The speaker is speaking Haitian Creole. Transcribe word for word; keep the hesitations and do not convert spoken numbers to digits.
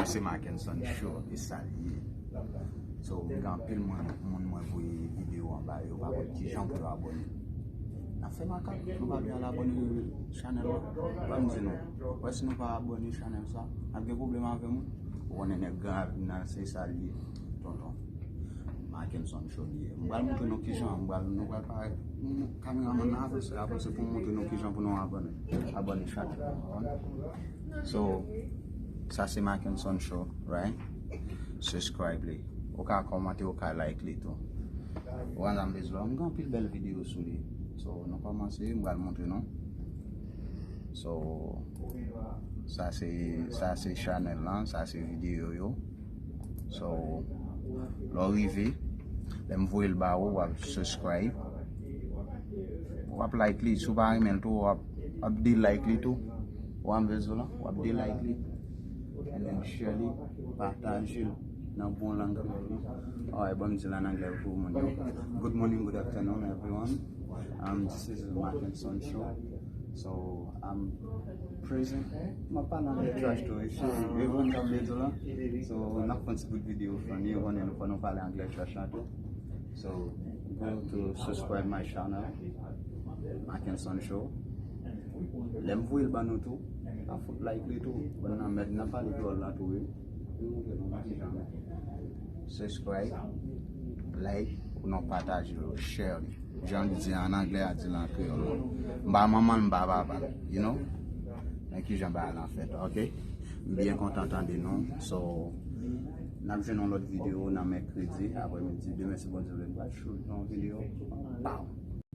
Se Mackenson Show, e sa l ye. So, m gen anpil moun, moun mwen voye videyo anba, yo pa konn kijan pou yo abòne. N ap fè makak, nou pa gen al abòne chanèl la. Ban m di nou, wè si nou pa abòne chanèl sa, n ap gen pwoblèm avè moun. Ou konnen nèg Gran Ravin nan, se sa l ye, tonton. Mackenson Show li ye. M pral montre nou kijan, m pral, nou pral parèt. Kameramann nan avanse, avanse pou m montre nou kijan pou nou abòne. Abòne chanèl la, w konprann? So, sa se Mackenson Show, right? Subscribe li. Ou ka kòmante, ou ka like li tou. Ou konn sa m bezwen, m gen anpil bèl videyo sou li. So, nou kòmanse, m pral montre nou. So, sa se, sa se chanèl lan, sa se videyo yo. So, lè w rive, lè m voye l ba ou, w ap subscribe. W ap like li, si w pa renmen l tou, w ap, w ap delike li tou. Ou konprann sa m vle di w la? W ap delike li. And then share li, pataje l nan bon lang kreyòl lan. Alright, ban m di l an anglè pou moun yo. Good morning, good afternoon, everyone. Um, this is Mackenson Show. So, I'm present. M ap pale anglè trash tou, e se revan k ap de tou la. So, n ap fè yon ti bout videyo funny, ou konnen nou fò nou pale anglè trash la tou. So, go to subscribe my channel, Mackenson Show. Lè m voye l ban nou tou, pa fout like li tou. Bann nan mèd, n ap pale kreyòl la tou, wi. Subscribe, like, ou non pataje l, share li. Jan l di an anglè, a di l an kreyòl. M pa manman l, m pa papa l, you know? Men kijan bagay lan fèt, ok? M byen kontan tande nou. So, n ap jwenn yon lòt videyo nan mèkredi, aprèmidi. Demen, si Bondye vle, m pral shoot yon videyo. Pow!